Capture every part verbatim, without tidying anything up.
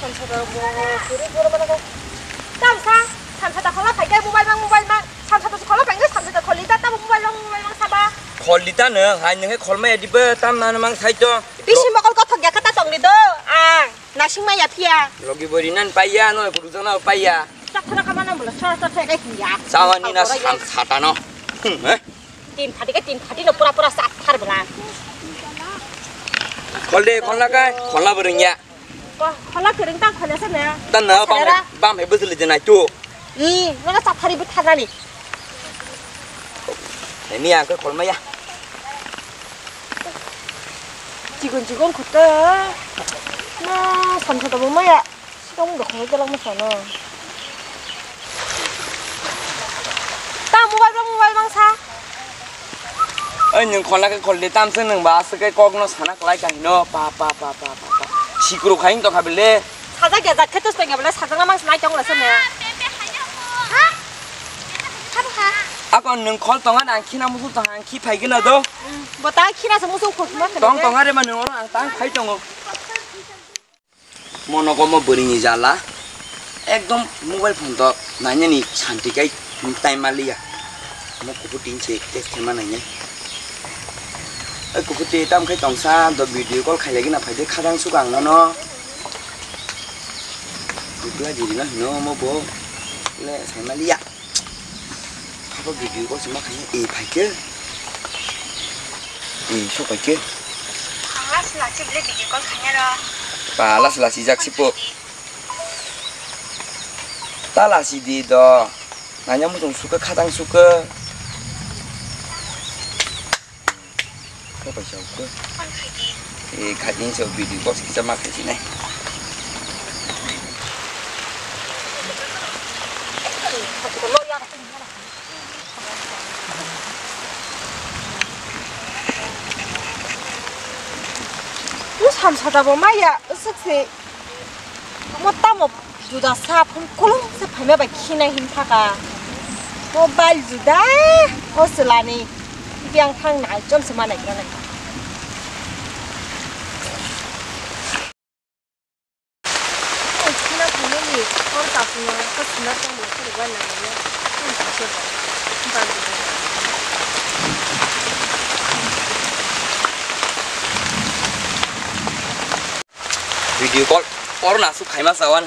Samsa da bo, kiri boro mana ko. Tamsa, samsa da khola phai kai mobile mang, mobile mang. Samsa da khola phai kai, samsa da kholi ta, tamo mobile mang, mobile mang saba. Kholi ta no, hai nang khol mai di ba, tam na mang sai to. Bisi mokol kothok ya kata tong di do. Ah, nasing maya phiya. Logi bori nan paiya, no guru jana paiya. Chak thara kama na bula, sara sara thai kai ya. Sawan ni na samsa ta no. Hmm, eh. Tin phati kai, tin phati no pura pura sat thar bula. Khol de, khol na kai, khol na bwrwng ya. Ko, khola kwrwng tang khola sa na. Tan na bam hai, bam hai bwswli je nai tu. I, nana chathari bwtharnani. Ni ang khe kholmaya. Chikon chikon khota. Na, samsa tabo maya. Sikang mung dokhong jalak masa no. Ta mobile bang, mobile bang sa. Oi, nwng khol na khe khol de, tamswk nwng ba aswk khe kokno sana kwlai ka hino, pa, pa, pa. Sikruk hai wng tongkha bele. Sajak ya jak khe tus tongya bele, sajak na mang nai tong la sene. Ha? Khabo kha. Ako nwng khol tonga na, ang khina musu tong, ang khi phai gina do. Bo ta khina se musu khol ma khana. Tong tong are ma nwng oro ang tang phai tongo. Mono komo bwrwini jala, ekdom mobile phone to nainani santi kai time maliya. Mo kuphur tin se test khaima nainai. Oi kuphur tin tam khai tongsa do video call khailai gina phaide khajang suka ang nono. Video jiri no hino mo bo le sai maliya. Abo video call se ma khaina, e phaikhe. E, sok phaikhe. Ang lasi lasi bile video call khaina ro. Ba, lasi lasi jak sipo. Ta lasi di do. Nanya muchung sukha, khatang sukha. Khe bai chao khe. E, khatni chao video box kisa ma khe sinai. Usam sada bo maya, usuk se. Mo tamo juda sa phun kolom se phaima bai khina hin thaka. Mo bal juda ho selani. Biang thang nai chom se manai kra nai. Khina phunani hor kasuna kasuna tamo se ba nai ya. Bal juda. Video call, call na su khaima sawan.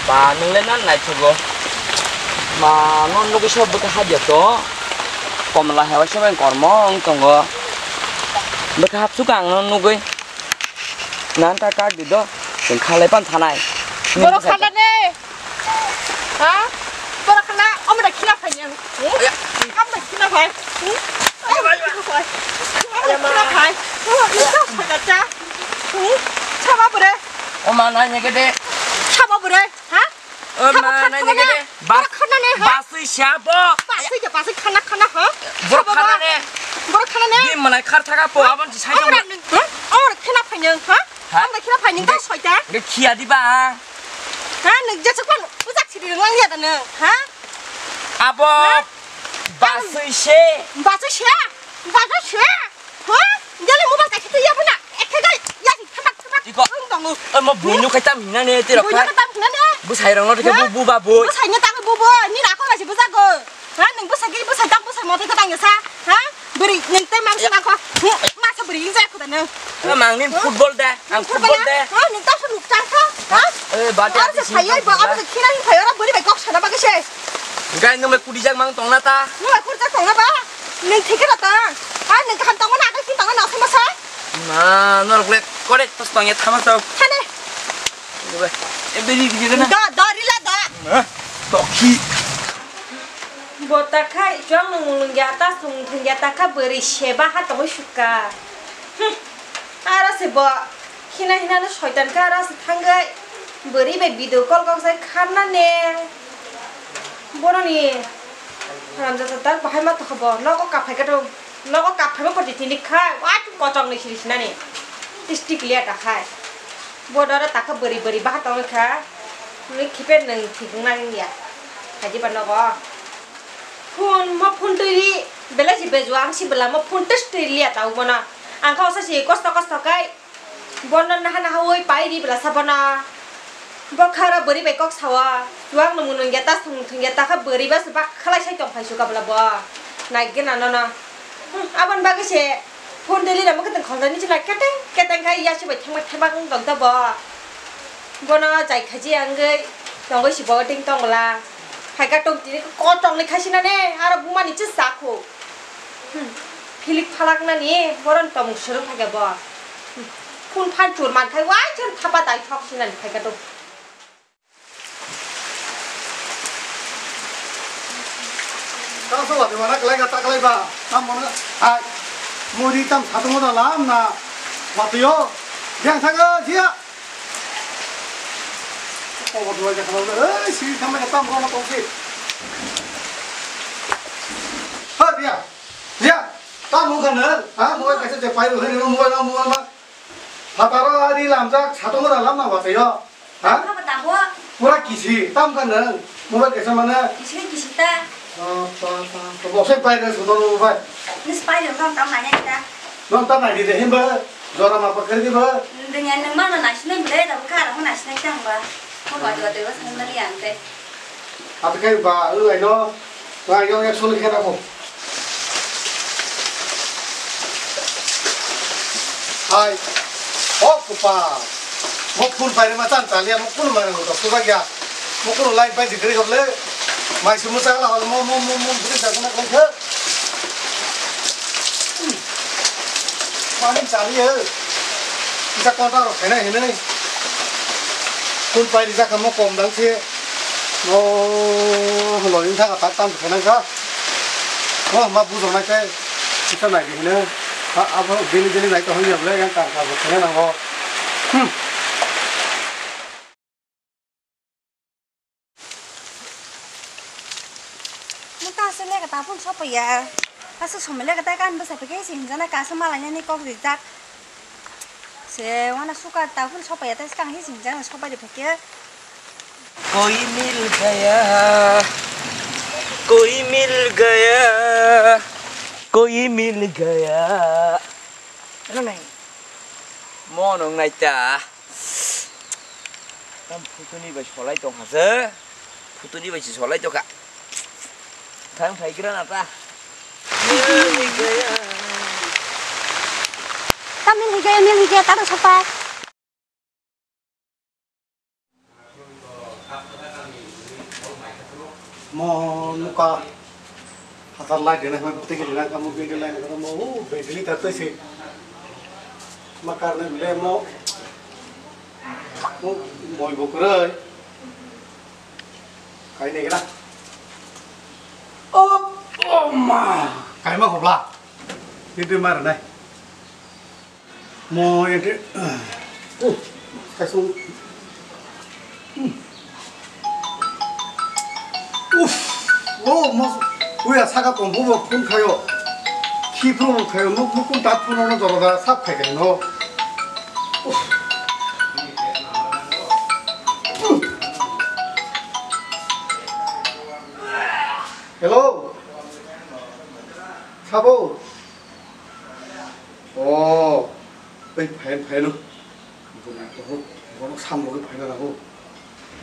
Ba, nwng le nan naithogo. Ma, no nugwi sabo bwkha hajya to. Komla hai waisa bai kormo wng tongo. Bwkha hapsuk ang no nugwi. Nan ta kak di do. Chwng khalai pan thanai. Borok khala ne. Ha? Borok khala, omo da khina phai yang. Hmm? Omo da khina phai. Hmm? Omo da khina phai. Omo da khina phai. Omo da khina phai. Hmm? Chama bore. O ma nai ne gede. Sabo bore, ha? O ma nai ne gede. Bas, basui sabo. Basui ke basui khana khana, ha? Borok khana ne. Borok khana ne. Di manai khar thaga po abon si sai. Ora nung, ha? Ora khena phanyang, ha? Ha? Ora khena phanyang ta soita. Ge khia di ba. Ha, nung je chakwan ujak sidi nang ya da nung, ha? Abo basui se. Basui se. Basui se. Ha? Jale mobile kaisa twi yabo na. Ekhe gai, ya si thamak thamak. Iko. Ang tongo. Omo buino khai tam hinane tiro khai. Buino khai tam hinane. Busai rong no tike bu bu ba bu. Busai ne tam bu bu. Ni rako la si busa go. Ha, nung busai gi busai tak busai mote ta bang sa. Ha? Beri nung te mam sina ko. Ma sa beri inja ko da nung. Mang ni football de. Ang football de. Ha, nung ta sa nuk chang kha. Ha? Eh, bati ati sini. Ang sa phai ba, ang sa khina ni phai ora beri bai kok sana ba ke se. Gai nung me kudi jak mang tong na ta. Nung me kudi jak tong na ba. Nung thik khe ta. Ha, nung kaham tong na, agak sin tong na, sama sa. Ma, norok le kore tos tong ya thama sa. Thane. E beri di na. Da, da, rila da. Ha? Tokhi. Bota khai, chuang nung nung ya ta, sung thung ya ta kha, beri seba ha tong suka. Hmm. Ara se bo. Khina hina no soitan kha ras thangwi bwrwi bai video call kok sai khanna ne. Boroni. Haramjada dar bahai ma tokha bo, nogo kaphai khe to, nogo kaphai ma pati tini khai, wa tu kotong ni siri sinani. Tei stick liya ta khai. Bo dara takha bari bari baha tong kha. Ni khipe nang thik nang ya. Haji ba nogo. Phone mo phone twi ri, bela si beju ang si bela mo phone test twi liya ta ubo na. Ang kha osa si kosto kosto kai. Bono naha naha oi pai ri bela sa bono. Bo khara bwrwi bai kok sawa. Chuwak no munung ya ta sung thung ya ta kha bwrwi ba se bak khalai sai tong phai suka bela bo. Nai gena no no. Hmm, abon bagwi se phone deli ramo keteng khongjani chila keteng keteng khai ya se bai thangma thangma wng tong ta bo. Bono jai khaji angwi tongwi si bo ting tong bela. Phaika tong tini kotong ni khasina ne aro buma ni chisa kho. Hmm. Philik phalak nani boron tomung surung phaika bo. Hmm. Phun phan chur man khai wai chon thapa dai thok sinani phaika to. Tang so wadi mana kelai ka ta kelai ba. Tam mana hai. Muri tam satu moda lam na. Wati yo. Yang saga jia. Ko wadi wadi kana. Eh, si tam mana tam mana tong si. Ha dia. Jia. Tam mo kana. Ha mo kaisa je pai ro he mo mo ma. Phataro ari lamjak, satung da lamna wachaio. Ha? Abo tamo? Pura kisi, tam ka nang? Mobile kaisa mana? Kisi kisi ta. Ah, ta, ta, ta. Bosai pai re sudo lo bai. Nis pai re kam tam nanya ta. Nong tam nai de himba. Jora ma pakar di ba. Dengan nang mana nasi nang bele da ka ra mana nasi nang ba. Mo wa wa wa sang na lian te. Atakai ba, u ai no, ba yong yak sulu khe namo. Hai, o kupa, mo phun pai ma chan chaliya, mo kunu mara mo to suba ya, mo kunu line pai dikri hoble, mai sumu chakla hol mo mo mo mo bri da na khe. Pani chaliya, isa konta ro khena hene, phun pai ri jakha mo kom dang se. No, login thang atak tam khe nang kha. No, ma bujok nai khe. Kita nai di hino. Ha, abo daily daily nai to hanya bole yang kar kar khe nang ho. Hmm. Mo ta se le ka ta phun sopaya. Asa somai le ka ta kan bwsa peke si hinjana ka sa malai nani kok rijak. Se wana suka ta phun sopaya ta skang hi singjang sopai de pheke. कोई मिल गया, कोई मिल गया, कोई मिल गया। Ano nai. Mo nong nai ta. Tam phutuni bai solai tong kha se. Phutuni bai si solai tong kha. Thang thai gra na ta. Tam mil hi gaya, mil hi gaya, ta sopai. Mo nuka hatar lai dena hoi bute gili na kamu bende lai na mo u bende ta to se makar ne le mo mo moi bokrai kai ne gila o o ma kai ma hobla ni de mar nai. Mo ente. Uh, kaisung. Hmm. Uff. Oh, mo. Uya saka tong bo phun khayo. Khi phun khayo. Nuk nuk kun tat phun no jora da sap khai kai no. Uff. Hmm. Hello. Sabo. Oh, tei phayan phayan no. Bono, bono sam logi phaina nango.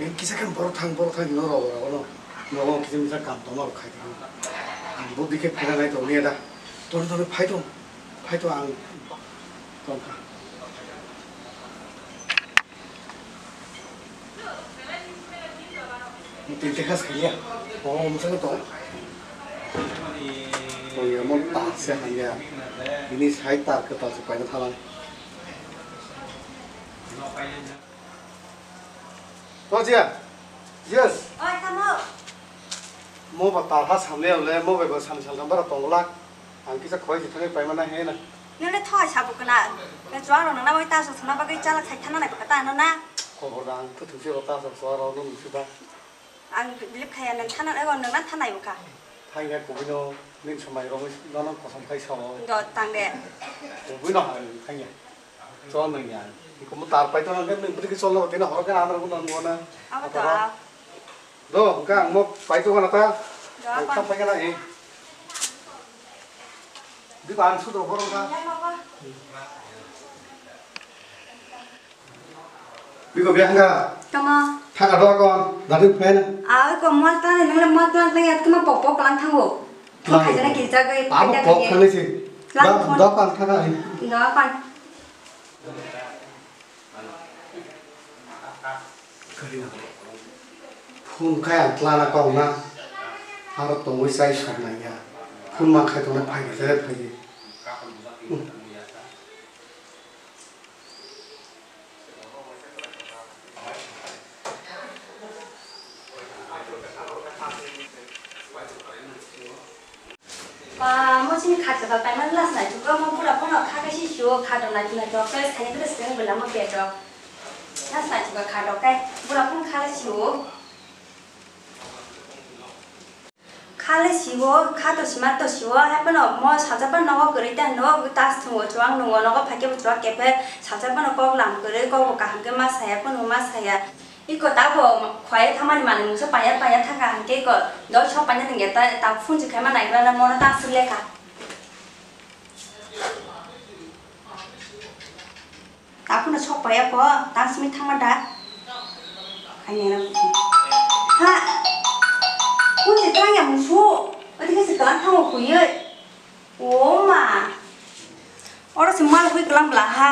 Yang kisa kan borok thang, borok thang hino rogo rogo no. Nogo kisa misa kam tongma rok khai thang. Ang bo dikhe phaina nai tong niya da. Toni toni phai tong, phai tong ang tong kha. Tini tekhas kaya, oh, masa itu. Oh ya, mau tas ya hanya. Ini saya tar ke tas supaya thalang. Oh, Jia. Yes. Oi, tamo. Mo ba tar ha samle ole, mo ba sam sal number tongla. Ang kisa khoi si thangwi paimana he na. Nini thoi sabu kana. Ne chuang rok nangna bai ta sok suna bagwi chala khai thana nai baka ta no na. Khobor da ang thu thungsi rok ta sok chuang rok nung si ba. Ang bilip khaya nang thana ego nang na thanai baka. Thangya kubui no nini samai rogwi nono kosom khai sao. Do tang de. Kubui no hai thangya. Chol nangya. Iko mo tar pai to nang nini bwrwi chol no tini horo khe andar bo nang bo na. Abo to. Do, hwnkhe ang mo pai to gana ta. Do, ang pan. Kham pai gana, eh. Di ban su do horo ka. Ya, baba. Biko biya hanga. Tama. Thaka do kon, dadu pen. Aw, ko mal ta ni, nang mal ta ni, yat kuma pok pok lang thango. Thok khai jana ki jaga, abo pok khang si. Lang do, phone. Do kan thaka ni. Do kan. Phone khai ang tlana kok na. Aro tongwi chai sok nai ya. Phone ma khai tongna phai ni, jere phai ni. Ba, mo chini kha chwkha kaimani last night chwkha mo bura phano kha kaisa sio kha rok naitok naitok tei saini bwrwi swkang bwlamo bed rok. Last night chwkha kha rok kai bura phano kha sio. Kha le sio, kha to sima to sio, hai phano mo sajak phano nogo kwrwi ta no tas thungo chuwak nungo nogo phaikhe bo chuwak kephe sajak phano kok lam kwrwi kok bo kaham khe ma saya phano ma saya. Iko tabo khwlai thamani manwi mungsa panya panya thangkha hinkhe iko dol sok panya nungya ta ta phunchi khaima naigra na mono ta aswk lekha. Ta phunno sok paya ko ta simi thangma da. Khaina na. Ha. Phunchi tangya musu. Adi khe se kalang thango khuyoi. O ma. Oro se mal hui kelang bla ha.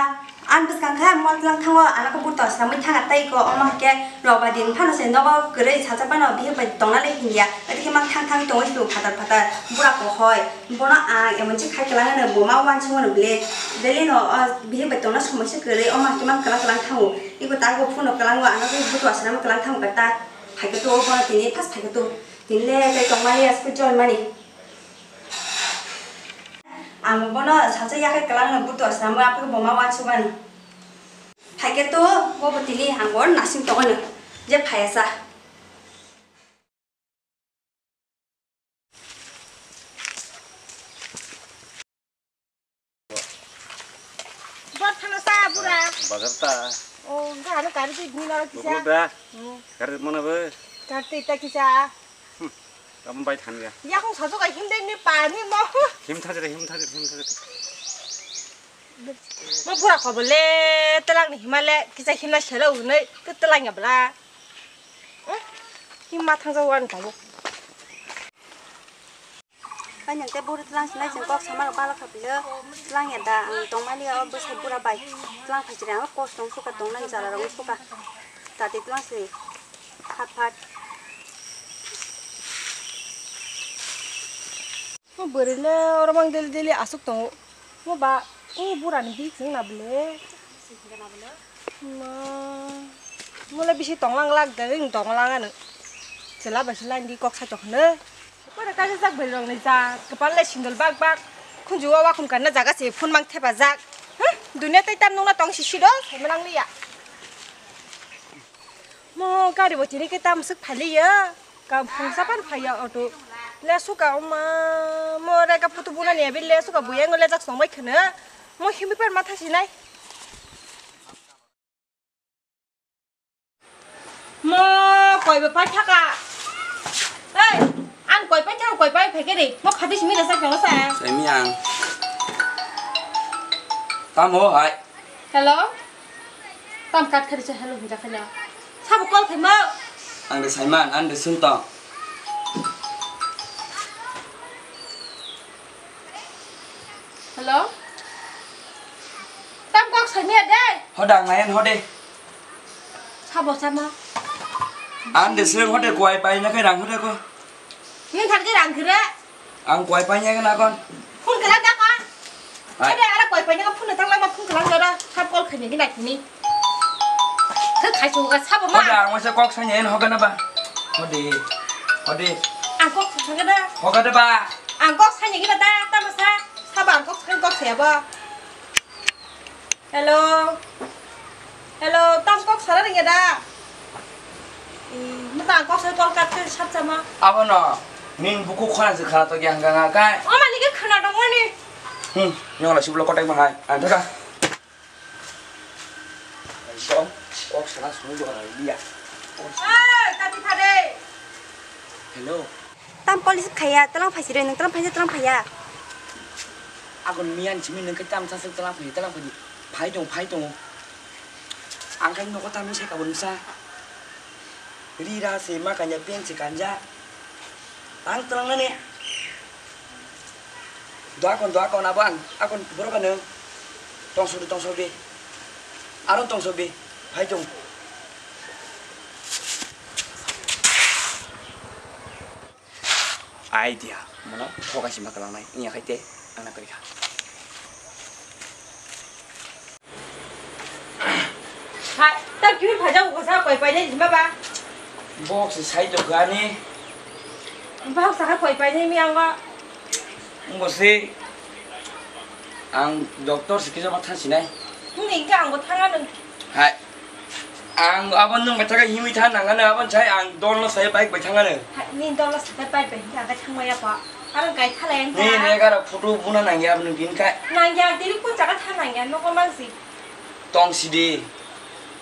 Ang bwskang kha mal kelang thango, ano khe buto swnamwi thanga tei ko, omo hai khe rok bai din phano se nogo kwrwi sacha phano bihik bai tongna le hinya. Adi khe mang thang thang tongwi se phatar phatar bura kohoi. Bono ang emon se khai kelang ano bo ma uansuk mano bile. Daily no o bihik bai tongna somoi se kwrwi, omo hai khe mang kelang kelang thango. Iko ta bo phone no kelango, ano khe buto swnamwi kelang thango khe ta. Phai khe to bono tini first phai khe to. Tini le tei tongmani aswk join mani. Ang bono sacha yakhai kwlangno buto swnamwi, aphuru bo ma uansukmani. Phaikhe to bo bo tini ang bono nasing tongmani je phaiya sa. Bor phano sa bura. Bazar ta. O, ga ano gari twi bini naro kisa. Bubuluk da. Hmm. Gari mana be? Gari twi ta kisa. Hmm. Kamu bai than ya. Ya kung sajo ka him deng ni pani mo. Him tha jere, him tha jere, him tha jere. Mo bura ko bole telang ni himale kisa himna selo unai ke telang ya bla. Eh? Him ma thang jawan ka bo. Kainwi tei buri tlang sinai chwng kok sama rok balok kha pilo. Tlang ya da ang tongmani o bwsai bura bai. Tlang phai chwrai ang kos tong suka tongnani jala rok suka. Tati tlang se phat phat. O bwrwi le oro mang deli deli aswk tongo. Mo ba o bura ni bik chwng na bwle. Ma, mole bisi tonglang lak de, ring tonglang ano. Chwla bai se line di kok sai tong hwno. Pore kaisa jak bai rong ni ja, kwpal le sindol bak bak. Khunju o wakhum kanna jaga se phone mang thepa jak. Huh? Dunia tai tam nungna tong si sido, sai manang liya. Mo gari bo tini ke tam swk phai liya. Kam phung sapan phaiya auto. Le suka oma, mo rega photo buna ni abi le suka buya ngo le jak song bai khwno. Mo himbi par matha sinai. Mo koi ba pai thaka. Ei, an koi pai thaka, koi pai phai kere. Mo khati simi rasa kyo sa. Simi ang. Tamo hai. Hello. Tam kat khari sa hello hinja khanya. Sabo call khai mo. Ang de Saiman, ang de Suntong. Hello? Tam kok sami ade? Hodang layan hode. Sabo sama. Ande seng hode kuai pai na kai rang hode ko. Ni thar ke rang kira. Ang kuai pai na kon. Phone kala da kon. Ai. Ade ara kuai pai na phone tang lama phone kala jora. Sab call khani ni nai ni. Khe khai chu ga sabo ma. Hode ang wasa kok sanya en hogana ba. Hode. Hode. Ang kok sanya da. Hogada ba. Ang kok sanya gina da, tamo sa, sabo ang kok sanya kok saya ba. Hello. Hello, tam kok sara ringya da. Ih, mata ang kok sanya call cut khe sab sama. Abono. Nini buku khorang se khana to yang ganga kai. O mani ke khana dong mani. Hmm, nyong la siblo kotek mahai. Ang thaka. Song, kok sana sunu jora dia. Oi, tati phade. Hello. Tam police khaya, talang phaisi re, nang talang phaisi, talang phaya. Agon miyan simi nang kai tam sa talang phai, talang phai. Phai dong, phai dong. Ang kai noko tam se kabun sa. Rira se ma kanya pen se kanja. Tang tang nani. Doa kon, doa kon, abo ang, akon borok ano. Tongsobi, tongsobi. Aro tongsobi. Phai tong. Idea. Mono thokai sima kalangnai. Iya khai te. Ang na kari kha. Hai, ta kiri phaja ko sa koi pai nai jima ba. Box sai to gani. Box sa koi pai nai mi ang ba. Ngo se ang doctor se kisa ma thansi nai. Ni ka ang bo thanga nang. Hai. Ang abon nung bai thaka himwi tha nang ano abon sai ang dol no sai bike bai thang ano. Hai, ni dol no sai bike bai thang ka thang ya pa. Arang kai thala yang. Ni ne gara photo buna nang ya abon bin kai. Nang ya diri pun jaga tha nang ya no ko mang si. Tong sidi.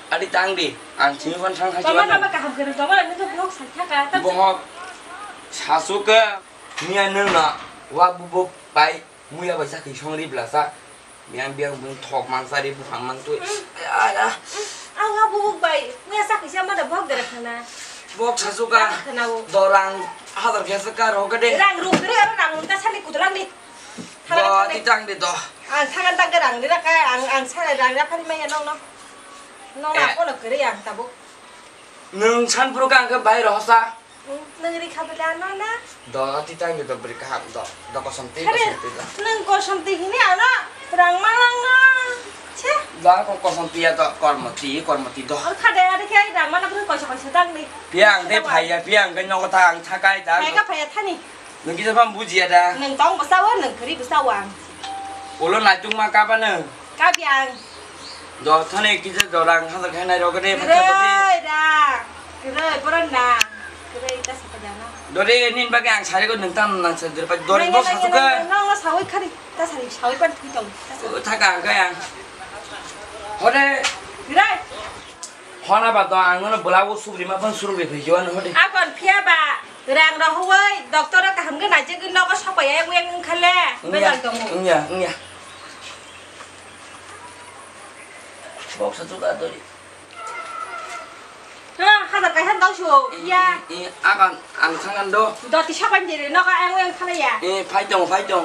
Adi tang di. Ang simi phan thang hai. Toma toma kaham kere toma nang to blog sai thaka. Bohok. Sasuka. Miya nung na. Wa bubuk pai. Muya bai sakhi songri blasa. Miya biang bung thok mang sari bukhang mang tui. Ala. Ang abo bai. Muya sakhi sama da bok dere khana. Bok sasuka. Khana o. Dorang. Hazar kesa kar hoka de. Rang ruk dere aro rang unta sani kudulang ni. Bo titang de do. Ang thangan tang ke rang dira ka ang ang sara rang ra khani maya nong no. Nong na kono kere ang tabo. Nung san puru ka ang ke bai rohosa. Nung ri kha bela no na. Do titang de do bri kaham do. Do kosom ti kosom ti do. Nung kosom ti hini ano rang malang no. Che. Do ko kosom ti ya do kormo ti kormo ti do. Or kha de ari khe rang mana bru koiso koiso tang ni. Piang de phaya piang ke nogo ta ang thakai ta. Phaya ka phaya thani. Nung kisa pam bujiya da. Nung tong bwsa o, nung kwrwi bwsa o ang. Ulo naitung ma kaba nung. Kabi ang. Do thani kisa do rang hazar khai nai rok de phacha do de. Kwrwi da. Kwrwi pura na. Kwrwi ta sa pada na. Do de nin bagi ang sari ko nung tam nang sa dir pa do de bo sa suka. Nang nang sawi khari ta sari sawi pan thui tong. Thaka ang kaya. Hore. Kwrwi. Hona ba do ang no bwla o subri ma phan suruk de phai jo an hode. Akon phiya ba. Rang rohoi, doctor o kaham khe naijagwi nogo sokpaiya, yang yang wngkha le, bejal tongo. Wngya, wngya. Boksa chuka dori. Ha, hazar kaisa dau su, ya. I, i, akan ang sangan do. Doti sopan jere nogo yang yang khala ya. Eh, phai tong, phai tong.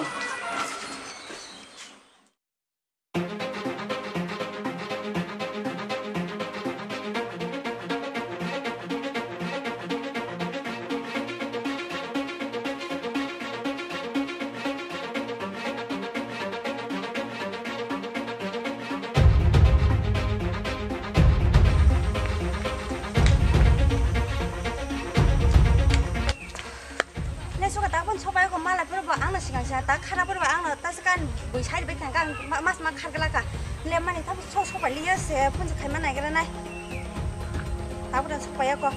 Le suka ta phone sopai ko mala pura bo ang no sikang sa ta khana pura bo ang no ta saka bui side bai thang kang mas ma khar gala ka le mani ta so sopai liya se phone se khai ma nai gala nai ta pura sopai ko.